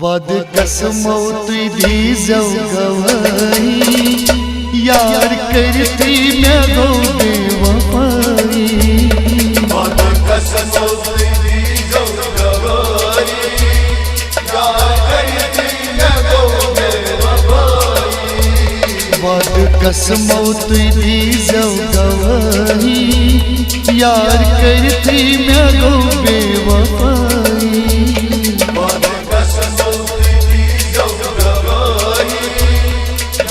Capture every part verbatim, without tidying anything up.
وعدٕ قسمو تُہۍ دیٖزیو گوٲہی، یار کٔرِتھٕے مےٚ گوٚو بے وفٲیی۔ وعدٕ قسمو تُہۍ دیٖزیو گوٲہی، یار کٔرِتھٕے مےٚ گوٚو بے وفٲیی۔ وعدٕ قسمو تُہۍ دیٖزیو گوٲہی، یار کٔرِتھٕے مےٚ گوٚو بے وفٲیی۔ وعدٕ قسمو تُہۍ دیٖزیو گوٲہی،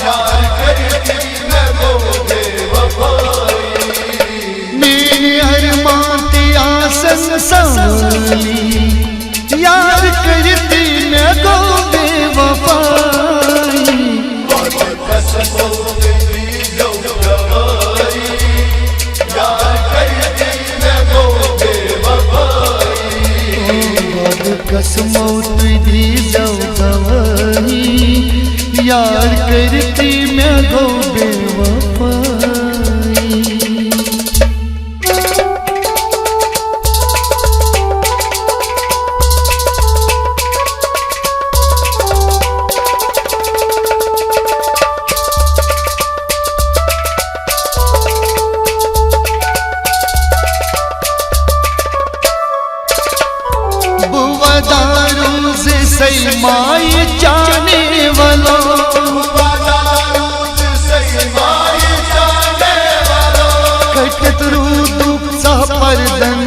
یار کٔرِتھٕے مےٚ گوٚو بے وفٲیی۔ میٛٲنۍ ارمان تہِ آسن سٲری، یار کٔرِتھٕے مےٚ گوٚو بے وفٲیی۔ وعدٕ قسمو تُہۍ دیٖزیو گوٲہی، یار کٔرِتھٕے مےٚ گوٚو بے وفٲیی۔ وعدٕ قسمو تُہۍ دیٖزیو گوٲہی، یار کٔرِتھٕے مےٚ گوٚو بے وفٲیی۔ بہٕ ودارو زِ سیمایہِ چانے ولو۔ کھٔٹِتھ روٗدُکھ ژاہ پردن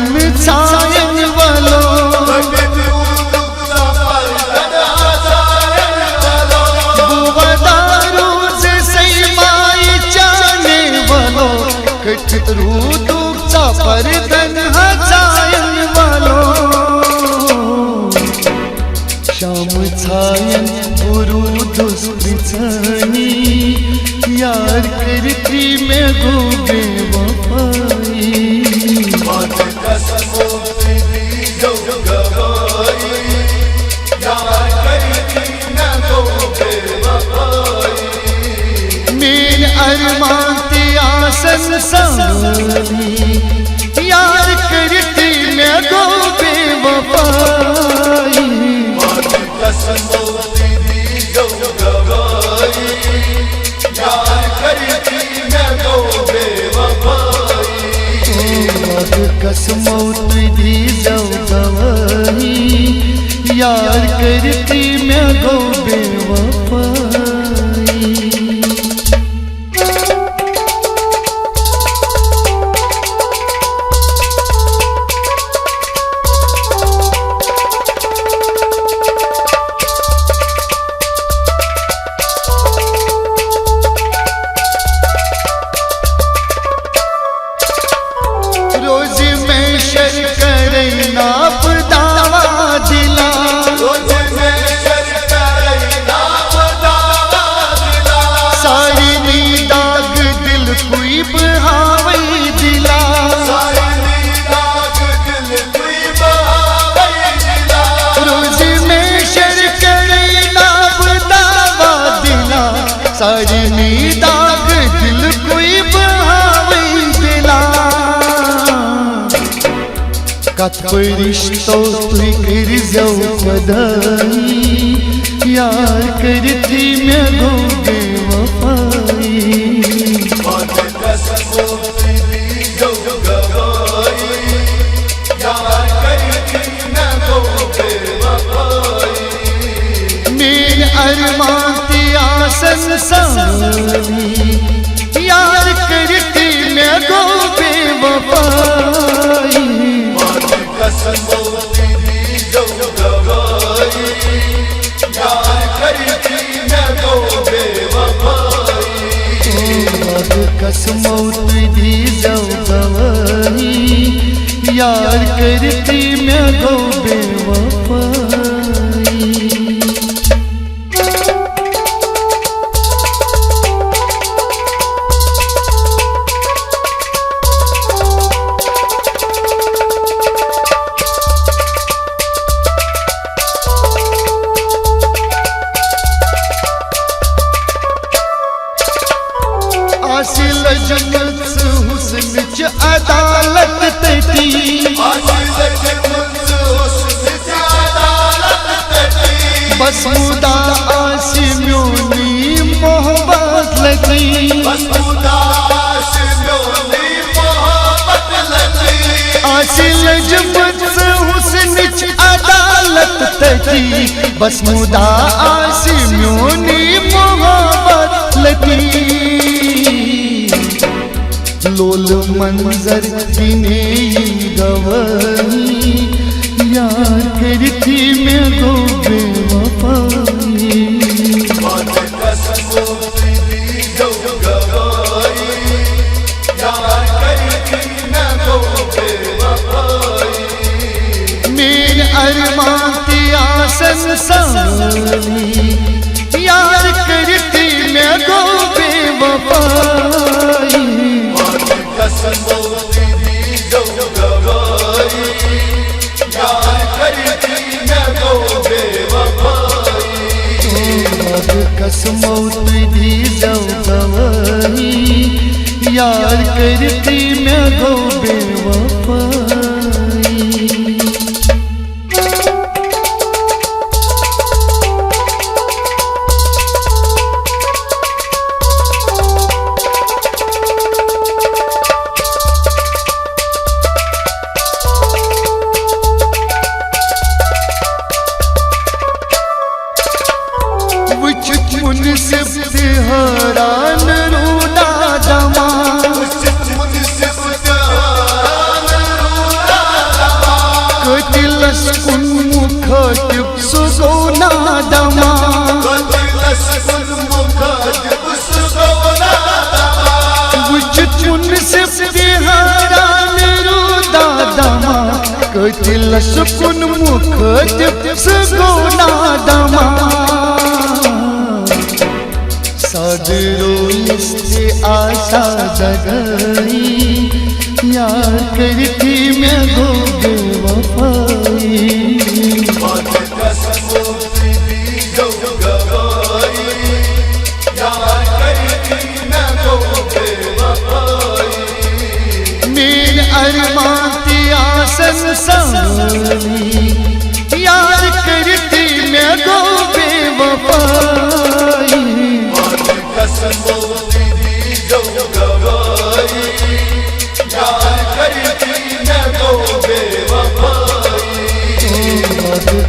ژھایَن ولو۔ بہٕ ودارو زِ سیمایہِ چانے ولو۔ کھٔٹِتھ روٗدُکھ ژاہ پردن ژھایَن ولو۔ شامہٕ ژھایَن بہٕ روٗدُس پرٛژھٲنی، یار کٔرِتھٕے مےٚ گوٚو بے وفٲیی۔ وعدٕ قسمو تُہۍ دیٖزیو گوٲہی، یار کٔرِتھٕے مےٚ گوٚو بے وفٲیی۔ میٛٲنۍ ارمان تہِ آسن سٲری، یار کٔرِتھٕے مےٚ گوٚو بے وفٲیی۔ وعدٕ قسمو تُہۍ دیٖزیو گوٲہی، یار کٔرِتھٕے مےٚ گوٚو بے وفٲیی۔ وعدٕ قسمو تُہۍ دیٖزیو گوٲہی، یار کٔرِتھٕے مےٚ گوٚو بے وفٲیی۔ روزِ محشر کرے ناپ دعوا دلا۔ روزِ محشر کرے ناپ دعوا دلا۔ سارنٕے داغ دِل کوی بہاوے دلا۔ سارنٕے داغ دِل کوی بہاوے دلا۔ روزِ محشر کرے ناپ دعوا دلا۔ سارنٕے داغ دِل کوی بہاوے دلا۔ کتھ فرشتو تُہۍ کٔرۍزیو خۄدٲیی، یار کٔرِتھٕے مےٚ گوٚو بے وفٲیی۔ وعدٕ قسمو تُہۍ دیٖزیو گوٲہی، یار کٔرِتھٕے مےٚ گوٚو بے وفٲیی۔ میٛٲنۍ ارمان تہِ آسن سٲری، یار کٔرِتھٕے مےٚ گوٚو بے وفٲیی۔ وعدٕ قسمو تُہۍ دیٖزیو گوٲہی، یار کٔرِتھٕے مےٚ گوٚو بے وفٲیی۔ وعدٕ قسمو تُہۍ دیٖزیو گوٲہی، یار کٔرِتھٕے مےٚ گوٚو بے وفٲیی۔ آسہِ لٔجمٕژ حُسنٕچ عدالت تٔتی۔ آسہِ لٔجمٕژ حُسنٕچ عدالت تٔتی۔ بس مُدا آسہِ میونٕے محبت لطیف۔ بس مُدا آسہِ میونٕے محبت لطیف۔ آسہِ لٔجمٕژ حُسنٕچ عدالت تٔتی۔ بس مُدا آسہِ میونٕے محبت لطیف۔ لول منظر دِنے یِم گوٲہی، یار کٔرِتھٕے مےٚ گوٚو بے وفٲیی۔ میٲنۍ ارمان تہِ آسن سٲری، یار کٔرِتھٕے مےٚ گوٚو بے وفٲیی۔ قسمو تُہۍ دیٖزیو گوٲہی، یار کٔرِتھٕے مےٚ گوٚو بے وفٲیی۔ وٕچھِتھ مُنصِف تہِ حٲران روٗدا دَما۔ قٲتِلَس کُن مُخٲطِب سُہ گوٚو نادَما۔ وٕچھِتھ مُنصِف تہِ حٲران روٗدا دَما۔ قٲتِلَس کُن مُخٲطِب سُہ گوٚو نادَما۔ صدرو یُس تہِ آسا دگٲیی، یار کٔرِتھٕے مےٚ گوٚو بے وفٲیی۔ میٲنۍ ارمان تہِ آسن سٲری، یار کٔرِتھٕے مےٚ گوٚو بے وفٲیی۔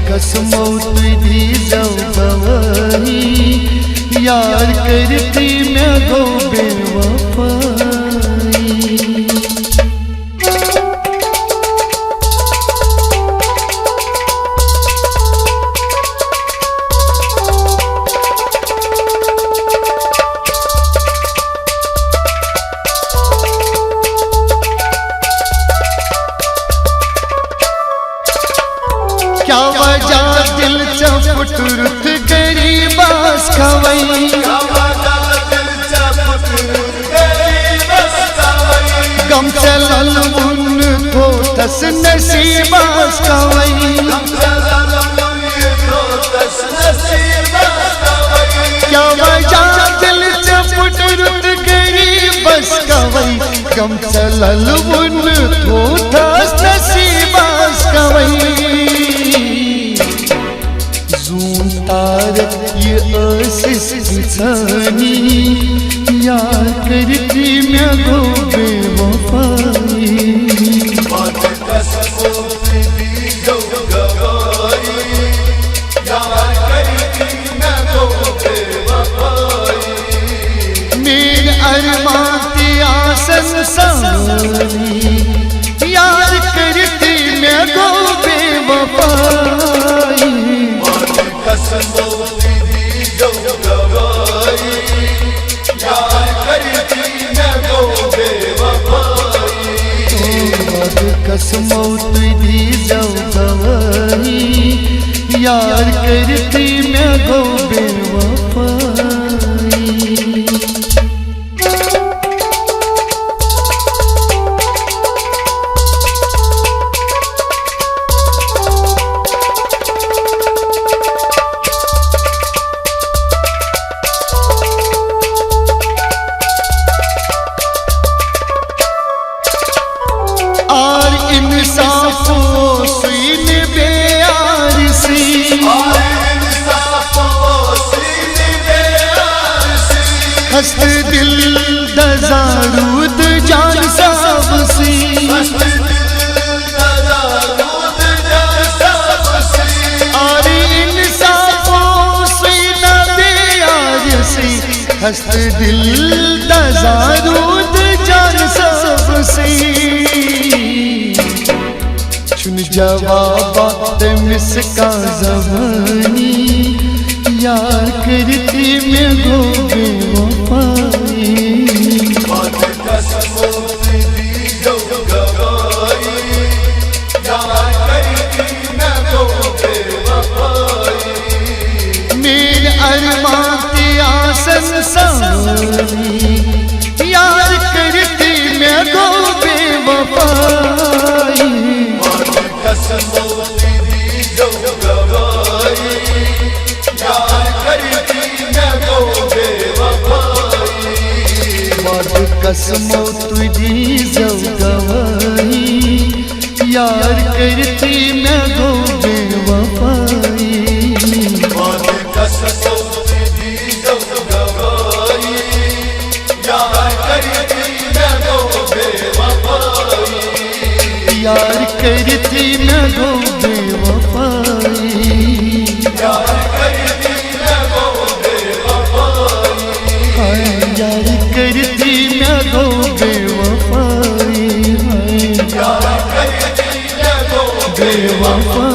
قسمو تُہۍ دیٖزیو گوٲہی، یار کٔرِتھٕے مےٚ گوٚو بے وفٲیی۔ کیٛاہ وجہ دِل ژےٚ پھُٹرُت غریٖبس کھوَے؟ غم ژےٚ للوُن تھوتس نصیٖبس کھوَے۔ کیٛاہ وجہ دِل ژےٚ پھُٹرُت غریٖبس کھوَے؟ غم ژےٚ للوُن تھوتس نصیٖبس کھوَے۔ زوٗن تارک یہِ ٲسِس وِژھٲنی، یار کٔرِتھٕے مےٚ گوٚو بے وفٲیی۔ میٲنۍ ارمان تہِ آسن سٲری، یار کٔرِتھٕے مےٚ گوٚو بے وفٲیی۔ قسمو تُہۍ دیٖزیو گوٲہی، یار کٔرِتھٕے مےٚ گوٚو بے وفٲیی۔ آر انصاف اوسُے نہٕ بیٚیہِ آرسٕے۔ ہست دل دزارود جان صاحب سی۔ آری انصاف سی نہ بیار سی۔ ہست دل دزارود جان صاحب سی۔ چھُنہٕ جوابا تٔمِس کانٛہہ زبٲنی، یار کٔرِتھٕے مےٚ گوٚو بے وفایی۔ میٲنۍ ارمان تہِ آسن سٲری، یار کٔرِتھٕے مےٚ گوٚو بے وفایی۔ وعدٕ قسمو تُہۍ دیٖزیو گواہی، یار کٔرِتھٕے مےٚ گوٚو بے وفایی۔ یار کٔرِتھٕے مےٚ گوٚو بے وفایی۔ ہاے یار کٔرِتھٕے مےٚ گوٚو بے وفایی۔ ہاے بے وفایی۔